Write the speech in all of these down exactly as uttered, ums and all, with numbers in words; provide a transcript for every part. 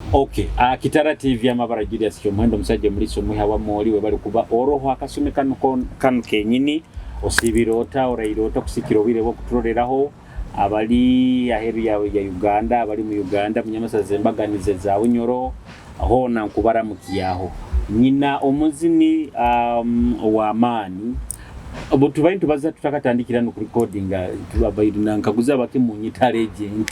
Okay, ah, Kitara T V, amabara Julius Kyomuhendo, omusaija omuliisa omwiha wa Mooli, webale kuba oroho akasumi kanu kon-, kanu kenyini. Osiibire ota, oraire ota kusigikira obwire bw'okuturoleraho? Abali aheeru ya, ya Uganda, abali mu Uganda, mu nyamasaza embaganiza eza Bunyoro, hoona nkubaramukyaho. Nyina omuzini, um, ow'amaani, obu tubaire nitubaza tutakatandikira no kurecordinga, tuba-, baire nankaguza bake munyita legend.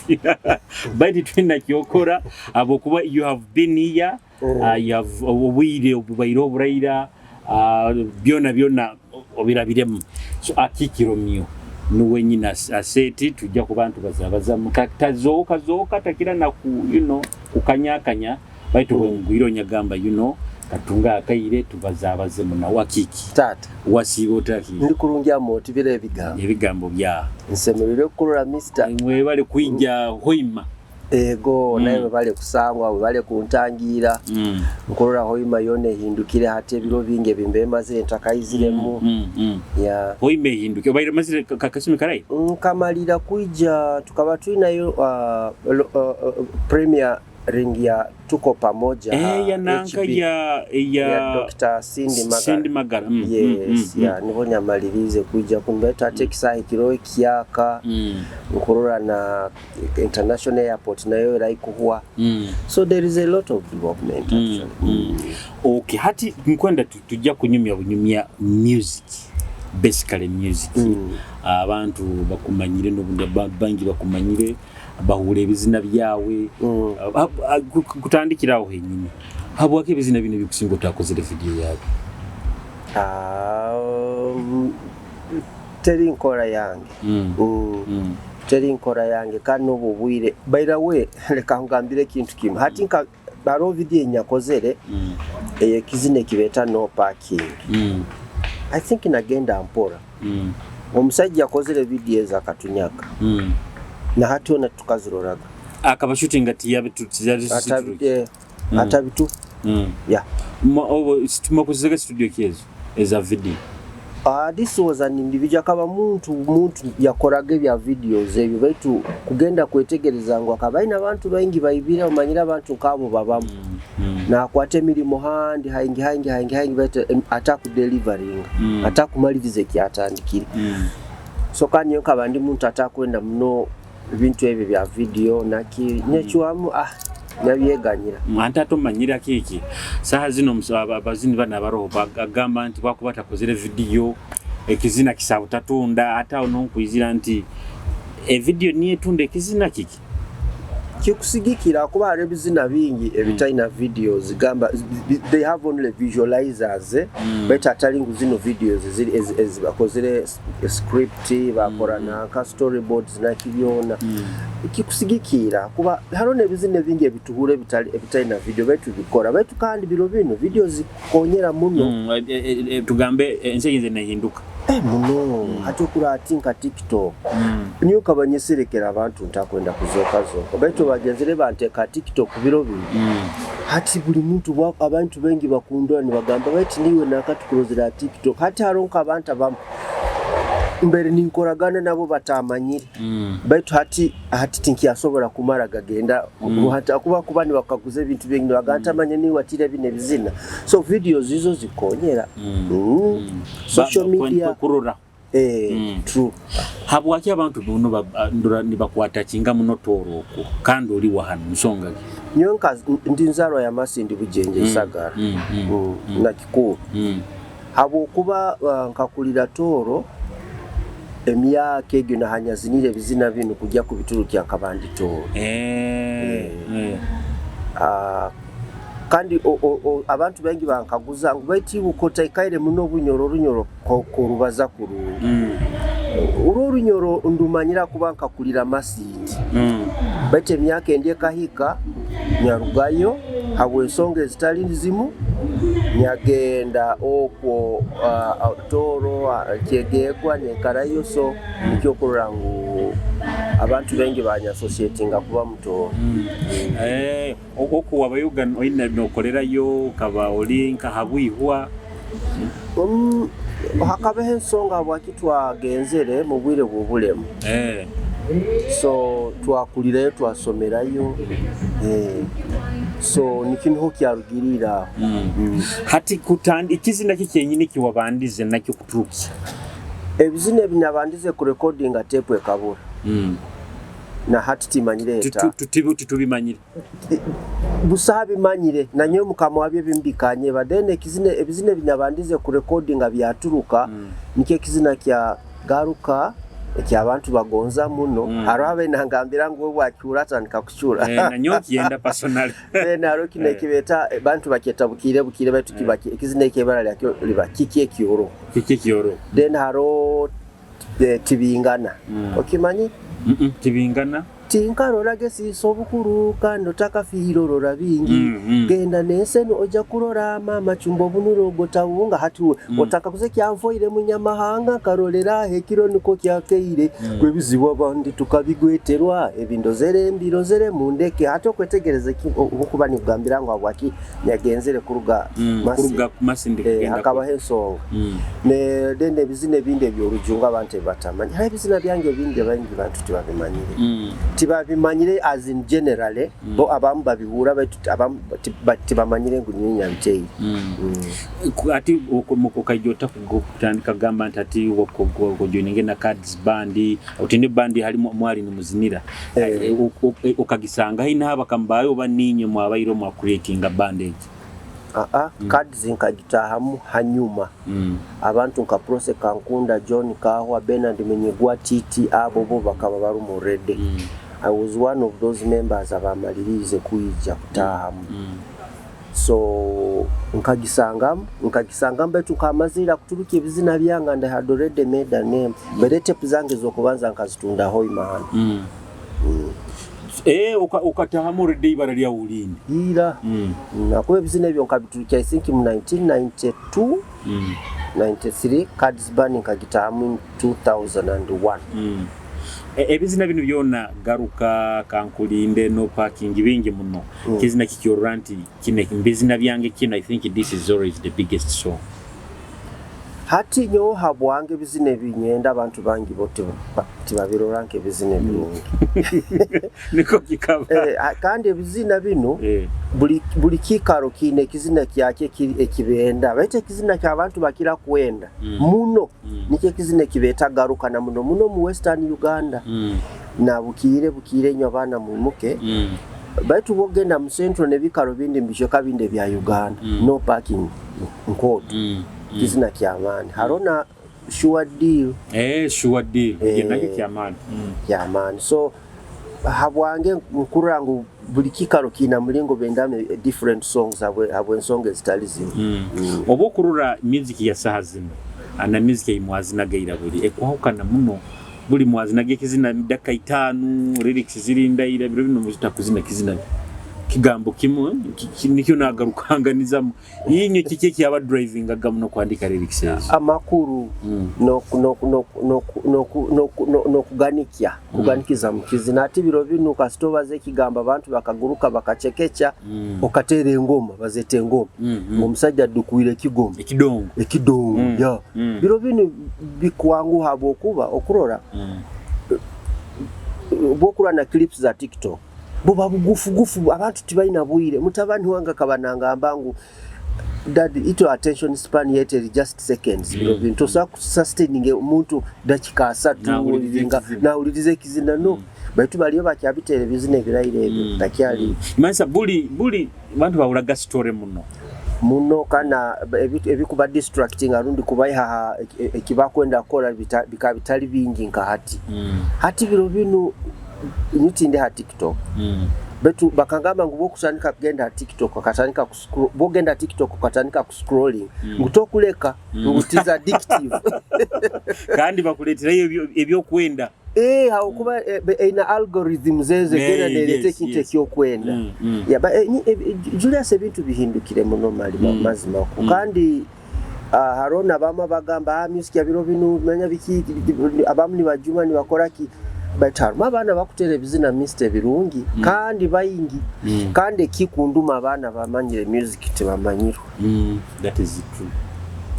Baitu twina kyokora, habwokuba you have been here, mm, uh, you have, obwire obubaireho oburaira, ah, byona byona obirabiremu. So, Akiiki Romeo nuwe nyina as-, aseti, tujja kuba nitubazabazamu. Ka-, tazooka, zooka, takira na ku, you know, kukanyakanya, baitu bwe ngwire onyagamba, you know, katunga akaire, tubazabazemu nawe. Akiiki. Taata. Wasiiba ota, Akiiki? Ndi kurungi, amo, oti biro ebigambo? Ebigambo bya. Nsemererwe kukurora, Mister. Mwebale kwija Hoima. Ego, mm, nawe webale kusangwa, webale kuntangiira. Mm. Nkurora Hoima yoona ehindukire, hati ebiro bingi ebi mbaire mazire ntakaiziremu. Mm, mm, mm. Yeah. Hoima ehindukire. Obaire omazire ka-, ka-, kasumi karahi? Nkamalira kwija, tukaba twinayo, ah, lo-, ah, ah, premiering ya Tuko Pamoja, eh, ya nanka H B, ya, ya ya Doctor Cindy Magara. Cindy Magara. Mm, mm, yes, mm, mm, yeah, niho nyamaliriize kwija kunu. Baitu hati ekisaaha ekiroho ekihyaka, mm, nkurora na International Airport nayo eraikuhwa. Mm. So there is a lot of development, mm, actually. Mm. Okay, hati nkwenda tu-, tujja kunyumya bunyumya music, basically music. Mm. Abantu bakumanyire, n'obundi ba-, baingi bakumanyire, bahurra ebizina byawe. Mm. Ah, ah, ah, ku-, ku-, kutandikira aho henyini. Habwaki ebizina binu ebikusinga otakozere video yabyo? Ah, mm, teri nkora yange. Mm. Mm. Mm. Teri nkora yange, kandi n'obu obwire. By the way, leka nkugambire ekintu kimu. Hati nka, haroho video enyakozere, mm, ey'ekizina ekibeeta No Parking. Mm. I think nagenda mpora. Mm. Omusaija yakozere video ezi akatunyaga. Mm. Na hati hona tukaziroraga. Akaba shooting ati yabitu-, yabitu-, atabi-, eh, mm, atabitu. Mm. Yeah. Ma-, obo, situ-, mwakozesege studio ki ezo? Eza video? Ah, this was an individual. Akaba muntu, muntu yakoraga ebya videos ebyo, baitu kugenda kwetegereza ngu akaba aine abantu baingi baibire, omanyire abantu nk'abo babamu. Mm. Mm. Nakwata emirimo handi, haingi, haingi, haingi, haingi, baitu, em, atakudeliveringa, mm, atakumaliriza ekyatandikire. Mm. So, kandi nyowe nkaba ndi muntu atakwenda muno ebintu ebi bya video, naki, mm, nyecwamu, ah, nyabyeganyira. Mm, anti ati omanyire Akiiki. Saaha zinu omus-, aba-, abazini banu abaroho, bagamba nti bwakuba atakozere video, ekizina kisa butatunda, ate aho nuho nkwizira nti, e video niyo etunda ekizina kiki? Kikusigikira, kuba haroho ebizina bingi, mm, ebitaina videos, gamba, they have only visualizers, eh? Mm. Baitu hatali ngu zinu videos ziri, ezi, ezi bakozire s-, script, bakora, mm, mm, nanka storyboards, naki byona. Mm. Kikusigikira, kuba haroho n'ebizina ebingi ebituhura ebitali, ebitaina video, baitu bikora. Baitu kandi biro binu, video zikukonyera muno. Mm, e, e, e, e, tugambe, e, ensi eyinze nehinduka. Eh, muno. Mm. Hati okurora hati nka TikTok. Mm. Nyowe nkaba nyeserekera abantu ntakwenda kuzooka zooka. Baitu bagenzere banteeka ha TikTok biro binu. Mm. Hati buli muntu bwa-, abantu baingi bakundora nibagamba, "Baitu niiwe nanka tukurozire ha TikTok." Hati haroho nk'abantu abamu mbere ninkoragana nabo batamanyire. Mm. Baitu hati, hati tinkyasobora kumara gagenda. Mm. Hati akuba, kuba nibakaguza ebintu bingi, nibagamba, mm, "Tamanya niiwe watiire binu ebizina." So, videos izo zikonyera. Mm. Mm. Mm. Social media. Ba-, ba-, kwe-, kurora. Eh, mm, true. Habwaki abantu bunu ba-, ba-, ndora nibakwatakinga muno Tooro okwo, kandi oli wa hanu, nsonga ki? Nyowe nka-, ndi nzaarwa ya Masindi, Bujenje, mm, Isagara. Mm, mm, mm, mm, na Kikuuru. Mm. Habwokuba, ah, nkakulira Tooro, emyaka egyo nahanyaziniire ebizina binu kugya kubiturukya nkaba ndi Tooro. Eh, eh. Eh. Ah, kandi o-, o-, o-, abantu baingi bankaguza ngu, "Baitu iwe otaikaire muno Bunyoro, Orunyoro ko-, korubaza kurungi." Mm. Oru Orunyoro ndumanyira kuba nkakulira Masindi. Mm. Baitu emyaka endi ekahika, nyarugayo habw'ensonga ezitali zimu, nyagenda okwo, ah, ah, Tooro, ah, Kyegegwa, nenkarayo, so, nikyo kurora ngu abantu baingi banyasosietinga kuba mu Tooro. Mm. Eh, oku, oku wabaire oga-, oine nokorerayo, okaba oli nka habwihwa? Mm, hakabaho ensonga habwaki twagenzere mu bwire bw'obulemu. Eh. So, twakulirayo, twasomerayo. Eh. So, niki niho kyarugirira aho. Mm. Mm. Hati kutandi-, ekizina ki kyenyini eki wabandize nakyo kuturukya? Ebizina ebi nabandize kurekodinga, tepu ekabura. Mm. Na hati timanyire eta. Tutu-, tutibu-, titubimanyire. Busaho abimanyire, na nyowe mukama wabyo ebimu bikanyeba. Then ekizina, ebizina ebi nabandize kurekodinga byaturuka, mm, nikyo ekizina kya Garuka, eky'abantu bagonza muno. Mm. Haroho abainangambira ngu, "Obu akihurra atandika kucura." Eh, na nyowe nkyenda personally. Then haroho kinu, eh, ekibeeta, eh, bantu bakyeta Bukiire Bukiire, baitu kiba, eh, ki-, ekizina eki ibara lyakyo liba Kiki Ekyoroho. Kiki Ekyoroho. Then haroho, eh, Tibingana. Mm. Okimanyi? Mm-mm, Tibingana. Tinkarora gesiisa obukuru, kandi otakafiire orora bingi. Mm, mm. Genda n'ensi enu, oija kurora maama acumba obunure, ogota bunga. Hati we, mm, otakaguze kyanfoire munyamahanga, nkarolera aho ekiro nukwo kyakaire. Mm. Gwe ebizibu abandi tukabigweterwa, ebi ndozere mbirozere mundeke. Hati okwetegereze ki, o-, okuba nikugambira ngu habwaki nyagenzere kuruga, mm, Masindi. Kuruga Masindi, eh, kugenda hakabaho ku- ensonga. Mm. Ne, then ebizina ebindi eby'orujungu abantu ebibatamanyi. Haroho ebizina byange ebindi baingi bantu tibabimanyire. Mm. Tibabimanyire as in generally, mm, bo abamu babihurra, baitu ti-, abamu ti-, ba-, tibamanyire ngu niyo nyabiteire. Mm. Mm. Ku-, ati oku-, mu-, okaija ota kugo-, kutandika kugamba nti ati oku-, oku-, ojoininge na Cards Band, otinde band hali mu-, mwali nimuzinira. Eh. Eh, o-, o-, eh, okagisanga hainaho abakama baawe oba niinywe mwabaire mwa creatinga band egi? Ah, ah, mm, Cards nkagitaahamu hanyuma. Mm. Abantu nka Prossy Kankunda, John Kahwa, Bernard Munyigwa, Titi, abo bo bakaba barumu already. Mm. I was one of those members abamaliriize kwija kutaahamu. Mm. So, nkagisangamu, nkagisangamu, baitu nkaba mazire kuturukya ebizina byange and I had already made a name. Baitu tape zange ez'okubanza nkazitunda Hoima hanu. Mm. Mm. Eh, oka-, okataahamu already ibara lyawe lindi. Ira. Mm. Mm, nakuba ebizina ebyo nkabiturukya, I think, mu nineteen ninety-two, mm, ninety-three, Cards Band nkagitaahamu in two thousand and one. Mm. E-, ebizina binu byona, Garuka, Kankulinde, No Parking, bingi muno. Mm. Kizina kikyorora nti kinu, mu bizina byange kinu, I think this is always the biggest song. Hati nyowe habwange ebizina ebi nyenda, abantu bangi bo tiba-, tibabirora nk'ebizina ebirungi. Nikwo kikaba. Eh, a-, kandi ebizina binu, eh, buli, buli kiikaro kiine ekizina kyakyo eki-, ekibenda. Baitu ekizina ky'abantu bakira kwenda, mm, muno, mm, nikyo ekizina ekibeeta Garuka, na muno muno mu Western Uganda. Mm. Na Bukiire, Bukiire inywe abaana mwimuke. Mm. Baitu bw'ogenda mu Central n'ebiikaro bindi mu bicweka bindi ebya Uganda, mm, No Parking nkooto. Mm, mm. Kizina ky'amaani. Haroho na Sure Deal. Eh, Sure Deal. Eh, nakyo ky'amaani. Mm. Ky'amaani. So, habwange nkurora ngu buli kiikaro kiina mulingo bendamu different songs habwe-, habw'ensonga ezitali zimu. Mm. Mm. Obu okurora music ya saaha zinu, ah, na music ei mwazinaga ira buli, ekwahukana muno. Buli mwazinaga ekizina dakiika itaano, lyrics ziri ndaira, biro binu mutakuzina kizina kigambo kimu, ki-, ki-, nikyo nagarukanganizamu. Inywe kiki ekyaba drivingaga muno kwandika lyrics ezo? Amakuru, mm, n'oku-, n'oku-, n'oku-, n'okuganikya, mm, kuganikiza mu kizina. Hati biro binu kasita obaza ekigambo abantu bakaguruka bakacekekya, mm, okateera engoma, bazeeta engoma. Mm, mm. Ngu omusaija adukwire ekigoma. Ekidongo. Ekidongo, mm, ya. Mm. Biro binu bikwanguha habwokuba okurora, mm, bwokurora na clips za TikTok, buba bugufu gufu, abantu tibaina bwire. Mutabani wange akaba nangamba ngu, "Daddy, itwe attention span yaitu eri just seconds." Mm. Biro binu tosobora ku sustaining omuntu dakika asatu, nahuliriza nga-, ekizina, nahuliriza ekizina, no. Mm. Baitu baliyo bakyabiteera ebizina ebiraire ebyo, mm, takyali. Mm. Manyisa buli, buli bantu bahuraga story muno. Muno, kana ebi-, ebikuba distracting, rundi kubaiha ha, e-, e-, ekibakwenda kukora bita-, bikaba bitali bingi nka hati. Mm. Hati biro binu, nyowe tindi ha TikTok. Mm. Baitu bakangamba ngu bw'okutandika kugenda ha TikTok, okatandika ku scro-, bw'ogenda ha TikTok, okatandika ku scrolling, mm, ngu tokuleka, mm, ngu it is addictive. Kandi bakuleterayo ebyo-, ebyokwenda. Eh, habwokuba, eh, be-, eina algorithms ezo, eh, egenda neereta, yes, ekintu, yes, ekyokwenda. Mm, mm. Ya, ba-, eh, ni-, eh, eh, Julius, ebintu bihindukire muno mali, ma-, mm, mazima ko. Mm. Kandi, ah, haroho n'abamu abagamba, "Ah, music ya biro binu, manya biki, abamu nibajuma, nibakora ki?" Baitu harumu abaana bakuteera ebizina, Mister, ebirungi, mm, kandi baingi. Mm. Kandi ekikunduma, abaana bamanyire music tibamanyirwe. Mm, that is true.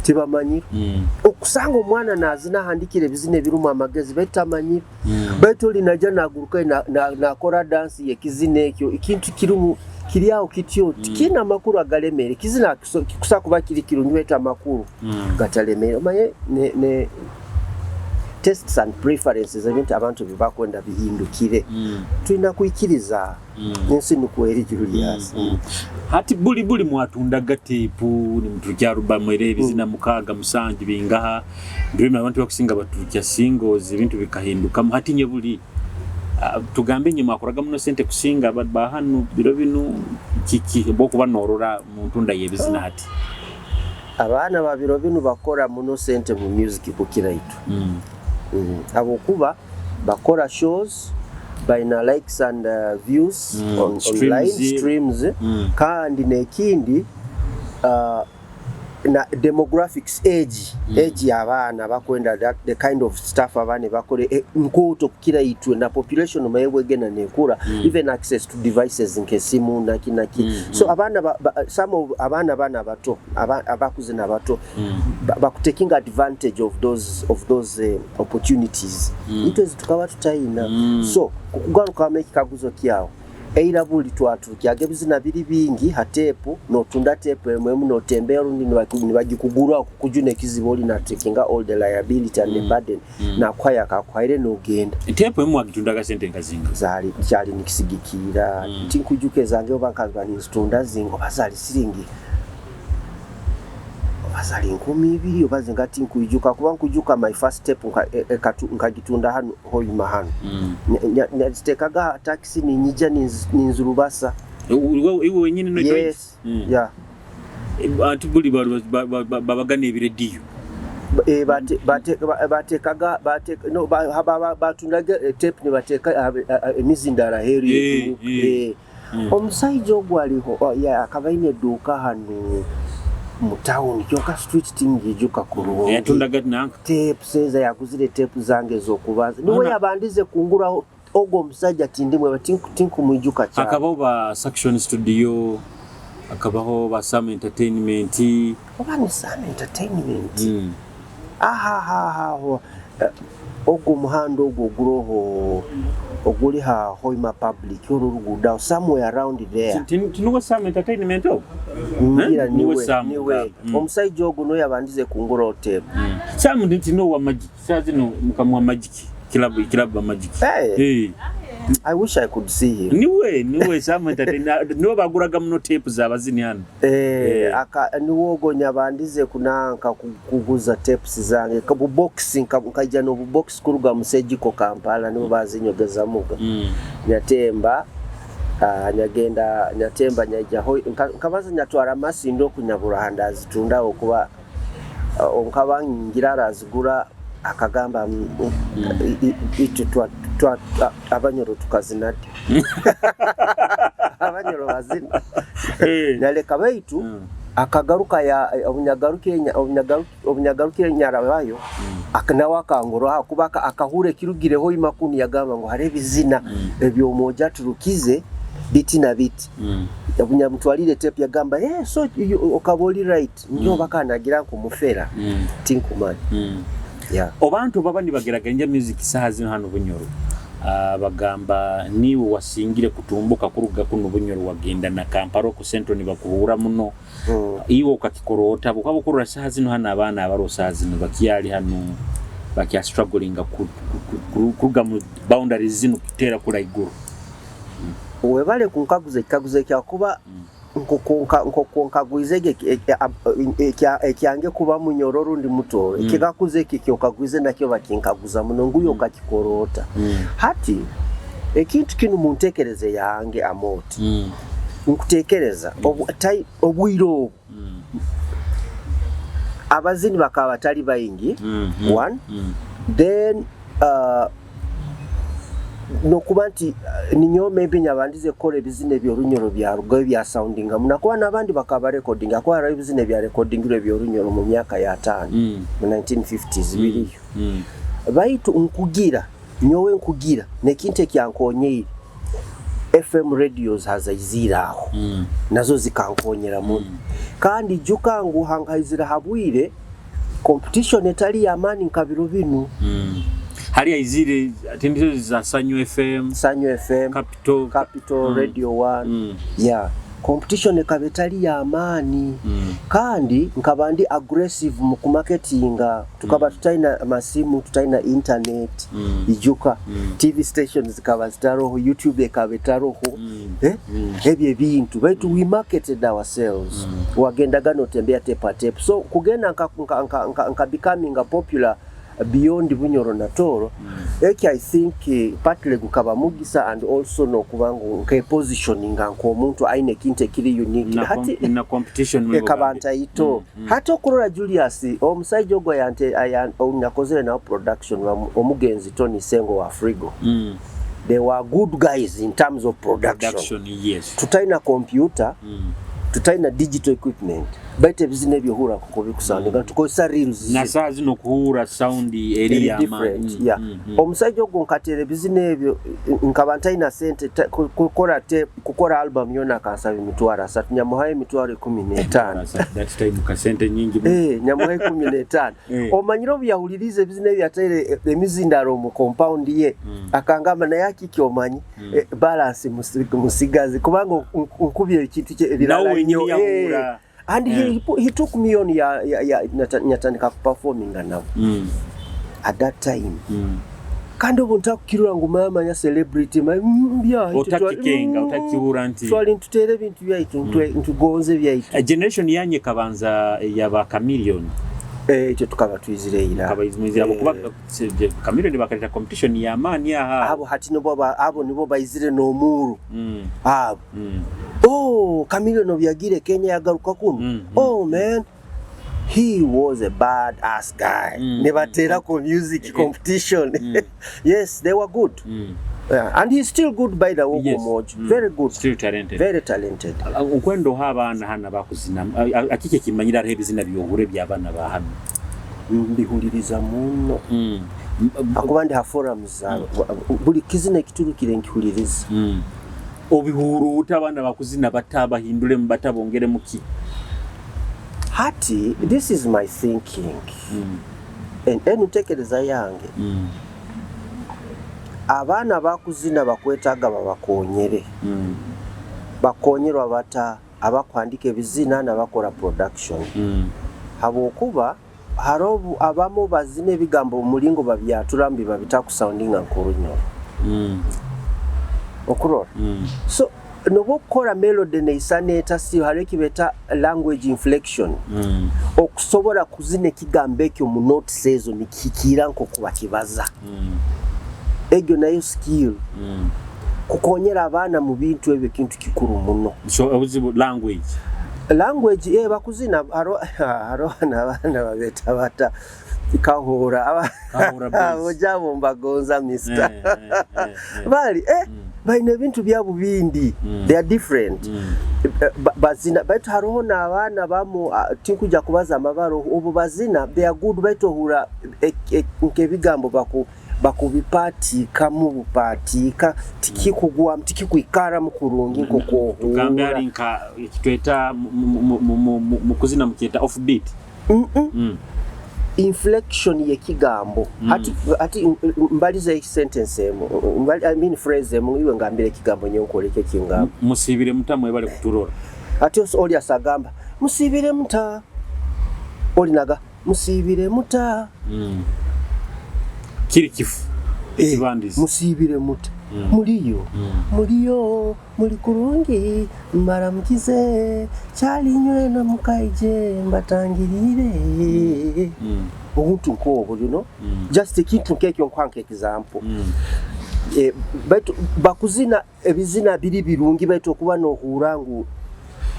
Tibamanyire. Mm. Okusanga omwana nazina ahandikire ebizina ebirumu amagezi, baitu tamanyire. Mm. Baitu oli naija naguruka, na, na, nakora dance y'ekizina ekyo, ekintu kirumu, kiri aho kityo, mm, tikiina makuru agalemeire. Ekizina kiso-, kikusa kuba kiri kirungi, baitu amakuru, mm, gatalemeire. Omanye, ne, ne, tastes and preferences, ebintu abantu byebakwenda bihindukire. Mm. Twina kwikiriza. Mm. Ensi nukwo eri, Julius. Mm, mm. Hati buli, buli mwatundaga teepu, nimuturukya alubamu eri ebizina, mm, mukaaga, musanju, bingaha? Biro binu abantu bakusinga baturukya singles, ebintu bikahindukamu. Hati inywe buli, ah, tugambe inywe mwakoraga muno sente kusinga ba, ba hanu biro binu, ki, ki, bwokuba norora mu ntunda y'ebizina hati? Abaana ba biro binu bakora muno sente mu music kukira itwe. Mm. Mm. Habwokuba bakora shows, baina likes and, uh, views, mm, on, online streams, mm, kandi n'ekindi, uh, na demographics, age, mm, age y'abaana bakwenda that, the kind of stuff abaana bakore, eh, nkooto kukira itwe, na population nayo bwegenda nekura, mm, even access to devices nk'esimu, naki, naki. Mm, so, mm, abaana ba, ba, some of abaana banu abato, aba-, abakuze n'abato, mm, ba-, bakutaking advantage of those, of those, eh, opportunities. Mm. Itwe ezi tukaba tutaina. Mm. So, kugarukamu ekikaguzo kyawe, eira buli twaturukyaga ebizina biri bingi ha teepu, notunda teepu emu emu, notembera, rundi nibaku-, nibagikugura, kukujuna ekizibu, oli na takinga all the liability and the, mm, burden. Mm. Nakuhayo akakuhaire, nogenda. Teepu emu wagitundaga sente nka zingaha? Zali, kyali nikisigikiira. Mm. Tinkwijuka ezange oba nkaziba ninzitunda zinga, oba zali siringi, oba zali nkumi ibiri, oba zinga, tinkwijuka. Kuba nkwijuka my first tape nka-, e-, e-, katu-, nkagitunda hanu Hoima hanu. Mm. Nya-, nya-, nyazitekaga ha taxi, ninyija ninz-, ninzirubasa. Iwe, iwe wenyini no? Yes. Mm. Yeah. Eh, anti buli ba, ba, ba, ba, babaga n'ebirediyo. Ba-, eh, bate-, bate-, ba-, batekaga, bate-, no, ba-, ha-, ba-, ba-, batundaga, eh, tape nibateka, ah, ah, ah, emizindaro aheeru, eh, y'eduuka. Eh. Eh. Mm. Omusaija ogu aliho, oh, yeah, akaba aine eduuka hanu mu town, kyonka street tingijuka kurungi. Yatundaga nanka? Tape, seza yaguzire tape zange ez'okubanza. Niwe yabandize kunguraho. Ogu omusaija tindimweba, tinku-, tinkumwijuka kyali. Hakabaho ba Suction Studio, hakabaho ba Sam Entertainment. Oba ni Sam Entertainment? Mm. Aha, aha, aha, aho. Eh, ogu omuhanda ogu oguroho, oguli ha Hoima Public, oru oruguudo aho, somewhere around there. Ti-, ti-, tinuwe Sam Entertainment ogu? Mbwira, eh? Niwe niwe, Sam niwe. Mm. Omusaija ogu nuwe yabandize kunguraho tape. Mm. Sam, ti-, tinuwe wa Magic. Saaha zinu mukamuha Magic. Club, club Magic. Hey. Eh. I wish I could see him. Niwe, niwe Sam Entertainer. Niwe baguraga muno tape z'abazini hanu. Eh, eh. Aka-, niwe ogu nyabandize kunanka ku-, kuguza tapes zange. Ka bu box, nka-, nkaija n'obu box kuruga mu Surgical Kampala, nibo bazinyogezamuga. Mm. Nyatemba, ah, nyagenda, nyatemba, nyaija ho, nka-, nkabanza nyatwara Masindi oku nyabura handi azitundaho kuba, ah, nkaba ngira arazigura, akagamba, mm, mm, i-, i-, itwe twa-, twa-, a-, Abanyoro tukazina di? Abanyoro bazina. Eh. Naleka baitu, mm, akagaruka ya, eh, obunyagaruka enya-, obunyagaru-, obunyagaruka enyarabayo, mm, ak-, nawe akanguraho, kuba aka-, akahurra ekirugireho Hoima kunu, yagamba ngu, "Haroho ebizina, mm, eby'omwojo aturukize biti na biti." Mm. Obunyamutwalire tape, yagamba, "Eh, so, you, okaba oli right." Nyowe, mm, bakanagira ngu mufera, mm, tinkumanya. Mm. Yeah. Abantu baba nibagerageranya music saaha zinu hanu Bunyoro. Ah, bagamba niiwe wasingire kutumbuka kuruga kunu Bunyoro, wagenda na Kampala, oku Central nibakuhurra muno. Mm. Iwe okakikora ota? Habwokuba okurora saaha zinu hanu, abaana abaroho saaha zinu bakyali hanu, bakya strugglinga ku-, ku-, ku-, ku-, kuruga mu boundaries zinu kuteera kuli haiguru. Mm. Webale kunkaguza ekikaguzo eki, habwokuba, mm, nk'oku nka-, nk'oku nkagwizege eki-, eki-, ab-, ekya-, ekyange kuba Munyoro rundi muto, mm, ekikaguzo eki kyokagwize nakyo bakinkaguza muno, ngu, mm, okakikora ota? Mm. Hati, ekintu kinu mu ntekereza yange, Amooti, mm, nkutekereza, mm, obu-, tai-, obwire obu, mm, abazini bakaba batali baingi, mm, mm, one, mm, then, uh, nokuba nti, uh, ninyowe maybe nyabandize kukora ebizina eby'Orunyoro byarugayo, bya soundinga muno, nakuba n'abandi bakaba barecordinga, hakuba haroho ebizina ebya recordingirwe eby'Orunyoro mu myaka ya taano, mm, mu nineteen fifties, mm, biriyo. Mm. Baitu nkugira, nyowe nkugira, n'ekintu ekyankonyeire, F M radios hazaiziire aho. Mm. Nazo zikankonyera muno. Mm. Kandi ijuka ngu hankaizire ha bwire, Competition etali y'amaani nka biro binu. Mm. Hali aizire, ati nizo za Sanyu F M, Sanyu F M, Capital, Capital, mm, Radio One. Mm. Yeah. Competition ekaba etali y'amaani. Mm. Kandi nkaba ndi aggressive mu kumarketinga. Tukaba, mm, tutaina masimu, tutaina internet. Mm. Ijuka, mm, T V stations zikaba zitaroho, YouTube ekaba etaroho. Mm. Eh? Mm. Ebyo ebintu. Baitu, mm, we marketed ourselves. Mm. Wagendaga notembeya tape ha tape. So, kugenda nka, nka, nka, nka, nka becoming a popular beyond Bunyoro na Tooro. Mm. Eki, I think, eh, partly gukaba mugisa and also nokuba ngu nkepositioninga nk'omuntu aine ekintu ekiri unique. Na hati, com-, na competition muli ekaba Buganda ntaito. Mm. Mm. Hati okurora Julius, omusaija ogu ayante-, ayan-, ou nakozere nawe production, omu-, omugenzi Tony Sengo wa Frigo. Mm. They were good guys in terms of production. Production, yes. Tutaina computer, mm, tutaina digital equipment. Baitu ebizina ebyo hura kuko bikusoundinga, mm, tukozesa reels. Na saaha zinu kuhura sound eri, eri y'amaani. Different, mm, yeah. Mm, mm. Omusaija ogu nkatera ebizina ebyo, nkaba ntaina sente, ta-, ku-, kukora tape, kukora album yoona akansaba emitwaro asatu, nyamuhayo emitwaro ikumi n'etaano. That time kasente nyingi muno. Eh, nyamuhayo ikumi n'etaano. Eh. Omanyire obu yahuliriize ebizina ebi yataire, eh, emizindaro omu compound ye, mm, akangamba, "Naye Akiki omanyi, mm, eh, balance musi-, musigazi, kubanga nk-, nkubye ekintu kye, ebirala nnyo." Nawe wenyini yahura. Eh. And he, eh, he pu-, he took me on ya, ya, ya, nata-, nyatandika kuperforminga nabo. Mm. At that time. Mm. Kandi obu ntakukirora ngu mama ya celebrity, ma-, mm, bya, otakikenga, mm, otakihura nti twali nituteera ebintu byaitu, mm, ntwe-, nitugonza ebyaitu. Eh, generation yanyu ekabanza eya ba Chameleone? Eh, ekyo tukaba twizire ira. Mukaba mwizire, habwokuba, eh, se-, je-, Chameleone bakaleta competition y'amaani aha. Abo hati nibo ba-, abo nibo baizire n'omuru. Mm. Abo. Mm. Oh, Chameleone obu yagiire Kenya yagaruka kunu? Mm, mm, oh, mm, man. He was a bad ass guy. Mm, nibateera mm, ku music, eh, competition. Mm. Yes, they were good. Mm. Yeah, and he's still good, by the way, yes, Mwojo. Mm. Very good. Still talented. Very talented. Ah, nkwenda oha abaana hanu abakuzina? Ah, ah, Akiki ekimanyire haroho ebizina by'ohura eby'abaana ba hanu? Mm, mbihuliriza muno. Mm. M-, m-, hakuba ndi ha forums za, mm, wa-, buli kizina ekiturukire nkihuliriza. Mm. Obihurra ota abaana bakuzina bata, bahinduremu bata, bongeremu ki? Hati, this is my thinking. Mm. En-, enu ntekereza yange. Mm. Abaana bakuzina bakwetaaga babakonyere. Mm. Bakonyerwa bata? Abakuhandika ebizina n'abakora production. Mm. Habwokuba haroho obu-, abamu bazina ebigambo omu mulingo babyaturamu biba bitakusoundinga nk'Orunyoro. Mm. Okurora? Mm. So, nobu okukora melody neisana eta, still haroho eki beeta language inflection. Mm. Okusobora kuzina ekigambo eki omu notes ezo nikihikiira nk'oku bakibaza. Mm. Egyo nayo skill. Mm. Kukonyera abaana mu bintu ebyo kintu kikuru muno. So, obuzibu language? Language, eh, bakuzina, haro-, haroho n'abaana babeeta bata? Kahura. Aba-, Kahura boys. Abo jabo mbagonza, mister. Eh, eh, eh, eh. Bali, eh, mm, baine ebintu byabo bindi. Mm. They are different. Mm. Eh, ba-, bazina, baitu haroho n'abaana bamu, ah, tinkwija kubaza amabara, obu bazina, they are good, baitu ohurra, eh, eh, nk'ebigambo baku-, bakubipatiikamu bupatiika, tikikugwamu, tikikwikaramu kurungi nk'oku ohurra. Tugambe hali nka, ekitweta mu, mu, mu kuzina mukyeta off beat. Mm-mm. Mm. Inflection y'ekigambo. Mm. Hati, hati, m-, m-, mbaliza sentence emu. Mbali-, I mean phrase emu, iwe ngambira ekigambo nyowe nkwoleke ekingamba. M-, musiibire muta mwebale kuturora? Hati os-, oli asagamba, "Musiibire muta?" Oli naga, "Musiibire muta?" Mm. Kiri kifu. Eh, ekibandisi. "Musiibire muta?" Mm. "Muliyo?" Mm. "Muliyo, muli kurungi? Mbaramukize, kyali inywe na mukaije, mbatangiriire." Mm. Obuntu nk'obwo, you know? Mm. Just ekintu nk'ekyo nkuha nk'example. Mm. Eh, baitu bakuzina ebizina biri birungi, baitu okuba noohurra ngu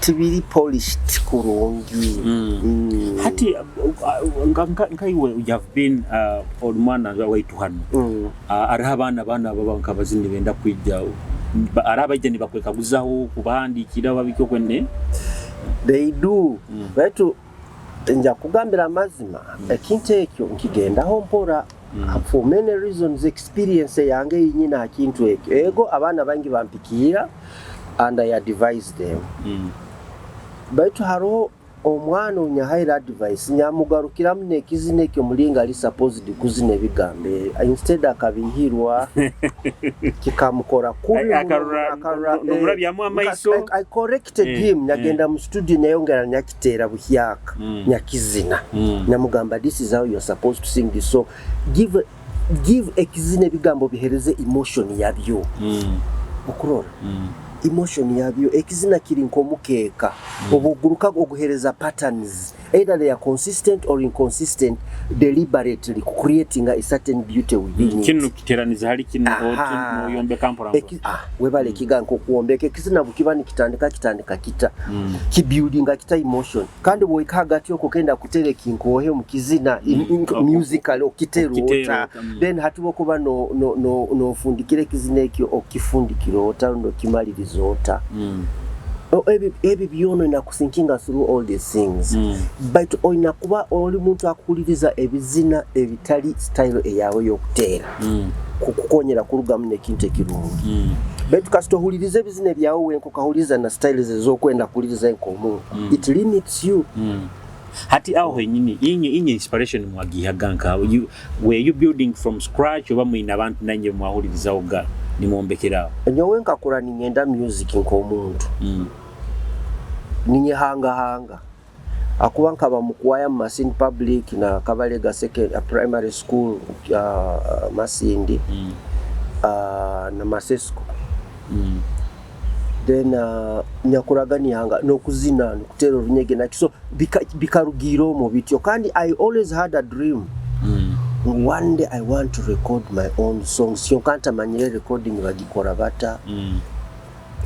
tibiri polished kurungi. Mm. Mm. Hati, uh, uh, nka, nka, nka iwe, you have been, uh, oli mwana waitu hanu. Mm. Uh, haroho abaana, abaana baba nka bazinyi nibenda kwija, ba-, haroho abaija nibakwekaguzaho, kubahandiikira, oba biki okwene? They do. Mm. Baitu, Nja kugambira amazima, mm, ekintu ekyo nkigendaho mpora, mm, for many reasons, experience yange ei nyine ha kintu ekyo. Ego, abaana baingi bampikiira, and I advise them. Mm. Baitu haroho Omwana ou nyahaire advice, nyamugarukiramu n'ekizina ekyo mulingo ali supposed kuzina ebigambo, eh, instead akabiihirwa, kikamukora kubi. Akarora, akarora, no-, nomurabyamu eh, amaiso. I, I corrected Eh, him, eh. Nyagenda mu studio, nyayongera nyakiteera buhyaka, Mm. nyakizina. Mm. Nyamugamba, "This is how you're supposed to sing this." So, give, give ekizina ebigambo bihereze emotion yabyo. Mm. Okurora? Mm. Emotion yabyo. Ekizina kiri nk'omukeeka. Mm. Obu oguruka oguhereza patterns. Either they are consistent or inconsistent, deliberately creating a certain beauty within Mm, it. Kinu kiteraniza hali kinu, Aha. oti, noyombeka mpora mpora. Eki-, ah, webale Mm. kiga nk'okwombeka. Ekizina bukiba nikitandika, kitandika kita. Mm. Kibuildinga kita emotion. Kandi bwohika hagati okwo kenda kutera ekinkohe omu kizina, in-, Mm. in-, Oku-, musically, okitera okitera ota. ota, mm. Then hati bwokuba no-, no-, no-, nofundikira ekizina ekyo, okifundikira ota, rundi okimaliriza ota. Mm. O, ebi, ebi byona oyina kuthinkinga through all these things. Mm. But oyina kuba oli muntu akuhuliriza ebizina ebitali style eyawe y'okuteera. Mm. Kukukonyera kurugamu n'ekintu ekirungi. Mm. Baitu kasita ohuliriza ebizina ebyawe wenka, okahuliriza na styles ez'okwenda kuhuliriza nk'omuntu, Mm. it limits you. Mm. Hati aho henyini, inywe, inywe inspiration mwagihaga nka, you, were you building from scratch oba mwine abantu nainywe mwahulirizahoga nimwombekeraho? Nyowe nkakura ninyenda music nk'omuntu. Mm. Ninyehangahanga. Akuba nkaba mukwaya mu Masindi Public na Kabalega Second-, uh, Primary School, uh, Masindi, Mm. uh, na Masesco. Mm. Then, uh, nyakuraga nihanga-, n'okuzina, n'okuteera orunyege naki. So, bika-, bikarugiira omu bityo. Kandi I always had a dream. Mm. One day I want to record my own songs. Kyonka ntamanyire recording bagikora bata. Mm.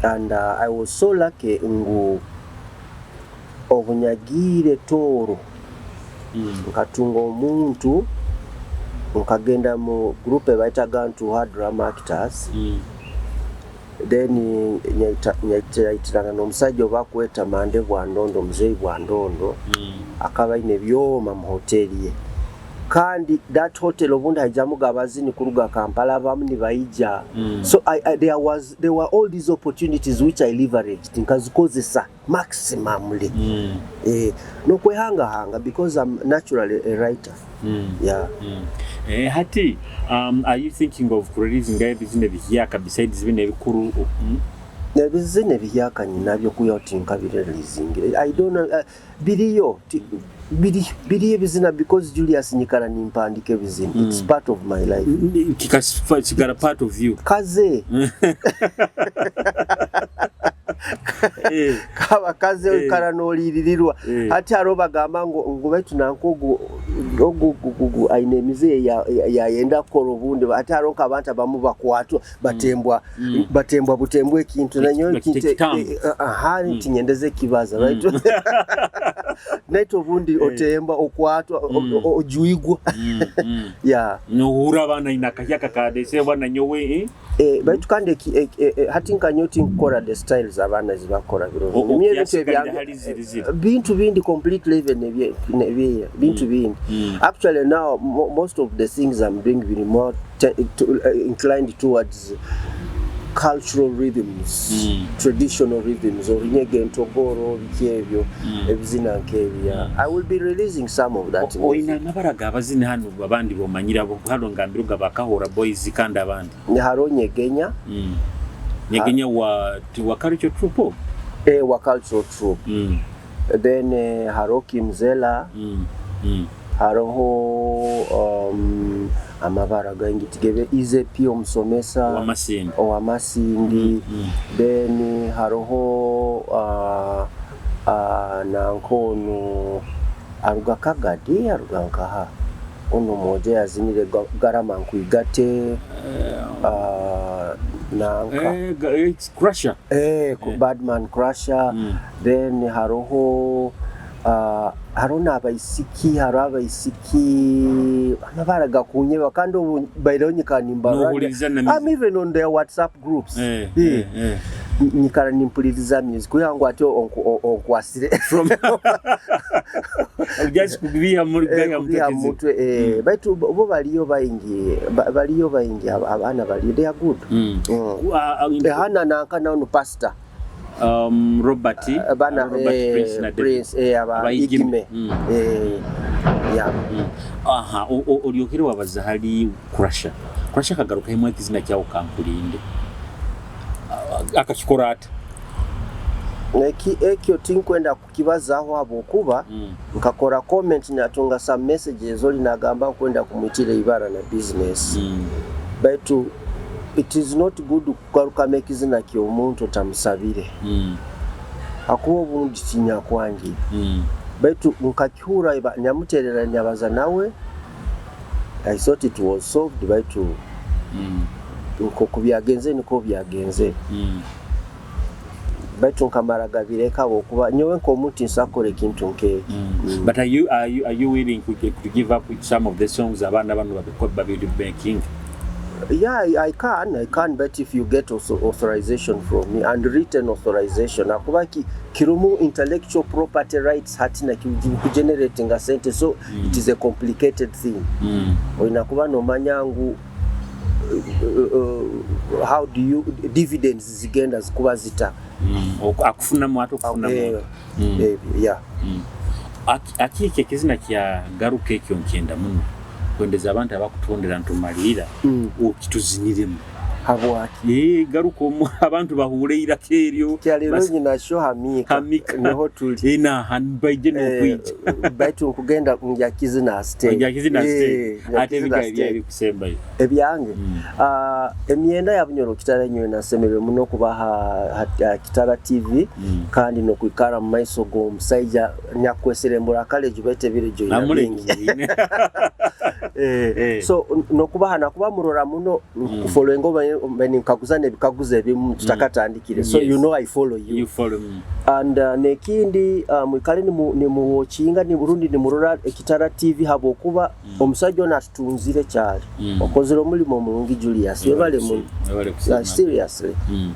And, uh, I was so lucky ngu obu nyagiire Tooro, Mm. nkatunga omuntu, nkagenda mu group ebaitaga Ntuha Drama Actors. Mm. Then nyaita-, nyaita-, nyaitirana n'omusaija obu bakweta Mande Bwandondo, Muzeeyi Bwandondo, Mm. akaba aine ebyoma mu hoteri ye. Kandi that hotel obundi haijamuga abazini kuruga Kampala, abamu nibaija. Mm. So I, I, there was, there were all these opportunities which I leveraged, nkazikozesa maximumly. Mm. Eh, n'okwehangahanga, because I'm naturally a writer. Mm. Yeah. Mm. Eh, hati, um, are you thinking of kureleasingayo ebizina ebihyaka besides binu ebikuru? Mm. Ebizina ebihyaka nyinabyo, kuhika hati tinkabireleasingire. I don't know, uh, biriyo, ti-, biri-, biriyo ebizina because Julius nyikara nimpandika ebizina. It's Mm. part of my life. Ni-, kikas-, fa-, sigara part of you. Kaze. Eh. Kaba kaze Eh. oikara noliiririrwa. Eh. Hati haroho bagamba ngu, ngu baitu nanka ogu, ogu, ogu, ogu aine emize ya, ya, yayenda kukora obundi. Hati haroho nk'abantu abamu bakwatwa, batembwa, Mm. batembwa butembwa ekintu. Na nyowe bakita nkite-, ekitambo. Eh, eh, aha, Mm. tinyendeze ekibaza, Mm. right? Naitwe obundi Eh. otemba, okwatwa, o-, Mm. o-, ojwigwa. Mm, mm. Yeah. Nohurra abaana aine akahyaka kadesebwa na nyowe, eh? Eh, baitu kandi eki-, eh, eh, eh, hati nka nyowe tinkukora the styles abaana ezibakora biro O-, binu. Nyowe ebintu okyasigalira ebyange, hali ziri ziri. eh, bintu bindi completely even ebye-, nebye-, bintu Mm. bindi. Mm. Actually now, mo-, most of the things I'm doing biri more te-, to, uh, inclined towards cultural rhythms, Mm. traditional rhythms, orunyege, entogoro, biki ebyo, Mm. ebizina nk'ebyo, yeah. Mm. I will be releasing some of that O-, oine music. Amabara g'abazini hanu abandi bomanyire abo, hanu ngambire ogu aba Kahura Boys kandi abandi? Ni haroho Nyegenya. Mm. Nyegenya Ha- wa, ti wa Cultural Troupe? Eh, wa Cultural Troupe. Mm. Then, eh, haroho Kimzela. Mm, mm. Haroho, um, amabara gaingi tigebe, Easy P omusomesa. Owa Masindi. Owa Masindi. Mm, mm. Then haroho, uh, uh, nanka onu aruga Kagadi, aruga nkaha? Onu omwojo yazinire Ga-, Garama Nkwigate, Eh, uh, nanka. Eh, ga-, eh, Crusher. Eh, ku-, Eh. Badman Crusher. Mm. Then haroho, ah, haroho n'abaisiki, haroho abaisiki, amabara gakunyeba, kandi obu mbaireho nyikara nimbarora. Nohuliriza na music. I'm even on their WhatsApp groups. Eh, Eh. eh, eh. N-, nyikara nimpuliriza music. Kugira ngu ati onku-, o-, onkwasire. From Just kubiha muri, Eh, kubiha kubiha mutwe, eh, Mm. baitu bo, bo baliyo baingi, ba-, baliyo baingi, ab-, abaana baliyo, they are good. Mm. Mm. Wa-, a-, Eh, hanu nanka nanu pastor. Um, Robert, uh, bana, Robert eh, Prince na David. Prince, eh, aba Aba Igime. Igime. Mm. Eh, yeah. Mm. Aha, o-, o-, oli okire wabaza hali Crusher. Crusher akagaruka hamu ekizina kyawe Kankulinde. Ah, akakikora ata? Eki-, ekyo tinkwenda kukibazaho habwokuba Mm. nkakora comment, natunga some messages, oli nagamba nkwenda kumwitira ibara na business. Mm. Baitu it is not good kugarukamu ekizina ky'omuntu otamusabire. Mm. Hakuba obundi tinyakwangi. Mm. Baitu nkakihurra iba-, nyamuterera nyabaza nawe. I thought it was solved, baitu Mm. nk'oku byagenze, nikwo byagenze. Mm. Baitu nkamara gabireka habwokuba nyowe nk'omuntu tinsobora kukora ekintu nk'eki. Mm. Mm. But are you, are you, are you willing to, to give up with some of the songs abaana banu babiko-, babiri making? Yeah, I, I can, I can, but if you get also authorization from me and written authorization, hakuba ki-, kirumu intellectual property rights hati na ki-, ki-, kugeneratinga sente, so Mm. it is a complicated thing. Mm. Oyina kuba nomanya ngu, uh, uh, uh, how do you, dividends zigenda zikuba zita? Mm. Oku-, akufunamu ati, okufunamu Eh, ati. Mm. eh, yeah. Mm. Aki-, aki-, eki ekizina kya Garuka ekyo nkyenda muno. Kwendeza abantu abakutondera nitumalirra, Mm. okituziniremu. Habwaki? Eh, garuka omu, abantu bahuule iraka eryo. Kya leero Bas- nyina show ha Mika. Ha Mika. Niho tuli. Eh, na, han-, baije Eh, n'okwija. baitu nkugenda ngya kizina stage. Ngya kizina Eh, stage. ngya Ate kizina ebiga stage. Ebyawe ebikusembayo. Ebyange? Mm. Ah, emyenda ya Bunyoro Kitara nyowe nasemererwa muno kuba ha, ha, ha Kitara T V, Mm. kandi n'okwikara mu maiso g'omusaija nyakwesera embura kale gibete ebiro gyo Amule bingi. Gubwine. Eh, Eh. so, n-, n'okuba hanu, nakuba murora muno, Mm. kufollowinga oba, oba ninkaguza n'ebikaguzo ebimu tutakatandikire. So, Yes. you know I follow you. You follow me. And, uh, n'ekindi, uh, mwikale nimu-, nimuwatchinga, ni-, rundi nimurora Ekitara T V habwokuba Mm. omusaija onu atutunzire kyali. Mm. Okozere omulimo murungi, Julius. Webale Webale muno. kusi-, webale kusiima. Uh, seriously. Mm.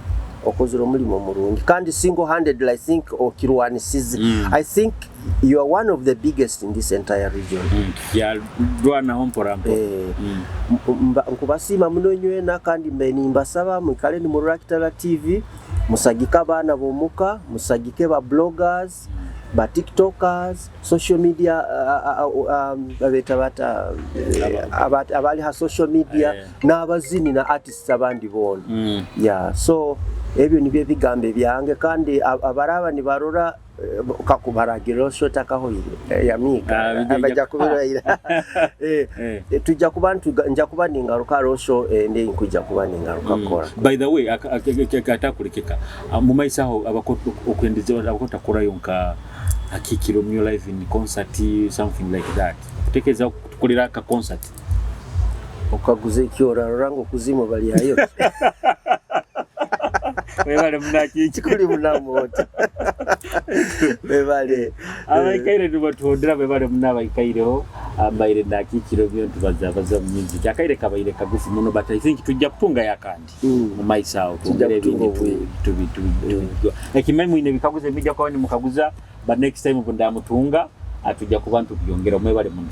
Okozere omulimo murungi. Kandi single-handedly, I think, okirwanisize. Mm. I think you are one of the biggest in this entire region. Mm. Kyarwanaho mpora mpora. Eh, Mm. m-, mba-, nkubasiima muno inywena, kandi mbe nimbasaba mwikale nimurora Kitara T V, musagike abaana b'omuka, musagike ba bloggers, ba TikTokers, social media, uh, uh, uh, um, babeeta bata, eh, Aba- abat-, abali ha social media, Eh. n'abazini na artists abandi boona. Mm. Yeah, so, ebyo nibyo ebigambo ebyange, kandi ab-, abaraba nibarora, eh, kakubaragirra osho otakahoire, eh, ya Mika, Ah, bijja- abaija kubirora. Eh, Eh. eh, tujja kuba ntuga-, nja kuba ningaruka haroho show, eh, endi nkwija kuba ningaruka Mm. kukora. By the way, aka-, aka-, aka-, aka-, atakulekeka, ah, mu maiso aho, abako-, okwendeze, abakotakorayo nka Akikiro Myo live in concert, something like that. Kutekereza kutukolera aka concert? Okaguze ki, orarora ngu okuzimu balyayo? Webale muno, Akiki. Kuli muno, Amooti. Webale. Abaikaire nibatuhondera, bebale muno abaikaireho. Ambaire nakikiro byo nitubazabaza mu music. Akaire kabaire kagufu muno, but I think tujja kutungayo akandi. Mm. Mu maiso aho, Tujja twongere kutunga ebindi tu-, obwire. tu-, tu-, tu-, Mm. tu-, Ekimanyi mwine ebikaguzo ebimwija kuba nimukaguza, but next time obu ndamutunga, ah, tujja kuba nitubyongera. Mwebale muno.